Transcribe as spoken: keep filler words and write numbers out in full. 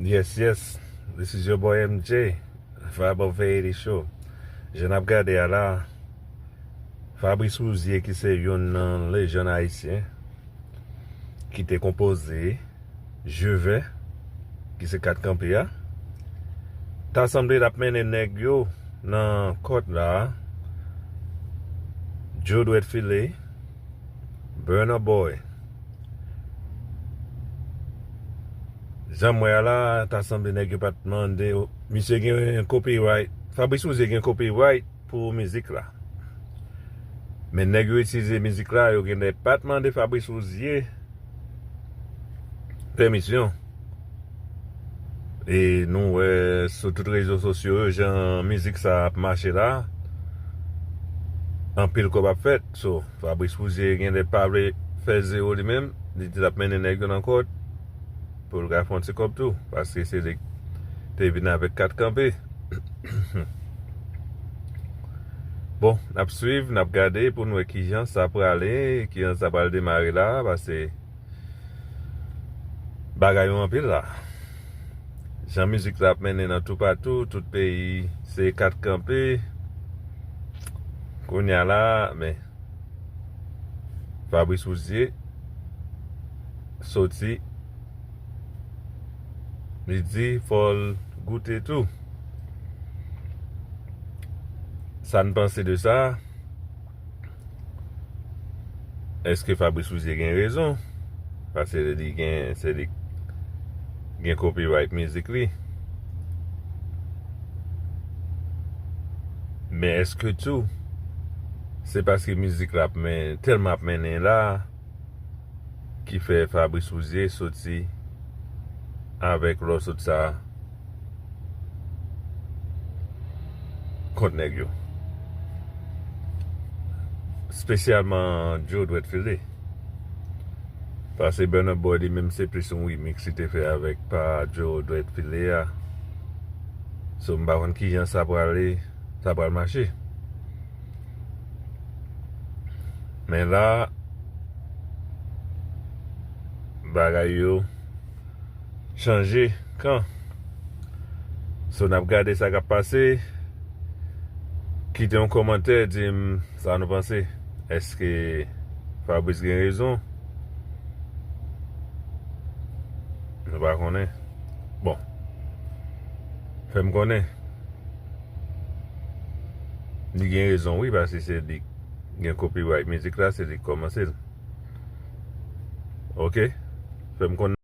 Yes, yes. This is your boy M J. Vibe of eighty Show. Jan n ap gade a la, Fabrice Rouzier, ki se youn nan lejann ayisyen, ki te konpoze Jeu vert, ki se kat kanpe a, ta sanble l ap mennen nèg yo nan kòt la. Joe Dwèt File, Burna Boy. Jan m wè a la, ta sanble nèg yo pa t mande. Misye gen copyright. Fabrice Rouzier gen copyright pou mizik la. Men nèg yo itilize mizik la, yo genlè pa t mande Fabrice Rouzier pèmisyon. E nou wè sou tout rezo sosyo yo, jan mizik sa ap mache la, anpil kòb ap fèt. So, Fabrice Rouzier genlè pa vle fè zewo li menm, li di l ap mennen nèg yo nan kòt pou l ka fè yon ti kòb tou, paske se li k te vin avèk kat kanpe. Bon, n ap swiv, n ap gade pou n wè kijan sa prale, kijan sa pral demare la, paske bagay yo anpil la. Jan mizik la ap mennen nan toupatou, tout peyi, se kat kanpe. Kounye a la, men, Fabrice Rouzier soti, li di fò l goute tou. Sa n panse de sa? Èske Fabrice Rouzier gen rezon? Paske li gen, se li k gen copyright mizik li. Men èske tou, se paske mizik la ap men, tèlman ap mennen la, ki fè Fabrice Rouzier soti avèk lawsuit sa kont nèg yo. Espesyalman Joe Dwèt File. Paske Burna Boy li menm se plis yon remix li te fè avèk pa Joe Dwèt File a. So m pa konn kijan sa prale, sa pral mache. Men la, bagay yo chanje kan. So n ap gade sa k ap pase. Kite yon kòmantè, di m sa nou panse. Èske Fabrice gen rezon? Nou pa konnen. Bon. Fè m konnen. Li gen rezon wi, paske se li k gen copyright mizik la, se li k kòmanse l. Oke? Fè m konnen.